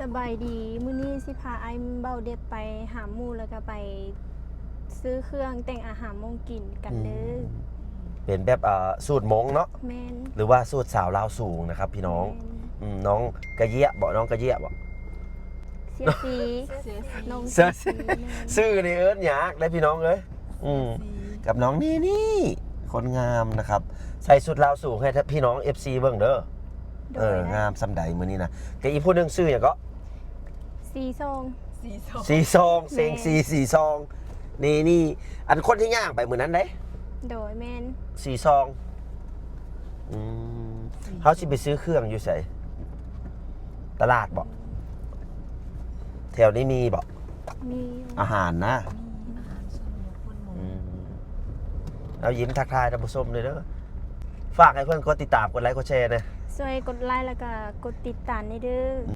ສະບາຍດີ ມື້ນີ້ຊິພາອ້າຍເບົາເດັບໄປຫາໝູ່ ແລ້ວກໍໄປຊື້ເຄື່ອງແຕ່ງອາຫານມົ້ງກິນກັນເດີ. ອືມ ເປັນແບບ ເອີ ສູດມົ້ງເນາະ. ແມ່ນ ຫຼືວ່າສູດສາວລາວສູງນະຄັບພີ່ນ້ອງ. ແມ່ນ ອືມ ນ້ອງກະເຢຍະບໍ ນ້ອງກະເຢຍະບໍ? ເສຍສີ ເສຍສີ ນ້ອງເສຍສີ ເສຍສີ ແມ່ນ ຊື່ນີ້ເອີ້ນຍາກເດ້ພີ່ນ້ອງເອີຍ. ອືມ ກັບນ້ອງນີ້ນີ້ ຄົນງາມນະຄັບ ໃສ່ຊຸດລາວສູງໃຫ້ພີ່ນ້ອງເອັຟຊີເບິ່ງເດີ. ໂດຍ ເອີ ນະ ງາມສ່ຳໃດມື້ນີ້ນະ. ກັບອີກຜູ້ໜຶ່ງຊື່ຫຍັງເກາະ? ສີຊອງ ສີຊອງ ເສັງ ແມ່ນ ສີ ສີຊອງ ນີ້ນີ້ ອັນຄົນທີ່ຍ່າງໄປມື້ນັ້ນເດ້. ໂດຍ ແມ່ນ ສີຊອງ. ອືມ ເຮົາຊິໄປຊື້ເຄື່ອງຢູ່ໃສ? ຕະຫຼາດບໍ? ແຖວນີ້ມີບໍ? ມີຢູ່ ອາຫານນະ. ອືມ ເອົາ ຍິ້ມທັກທາຍທ່ານຜູ້ຊົມເດີ. ຝາກໃຫ້ເພິ່ນກົດຕິດຕາມ ກົດໄລ ກົດແຊແດ່. ຊ່ວຍກົດໄລ ແລ້ວກໍກົດຕິດຕາມແດ່ເດີ.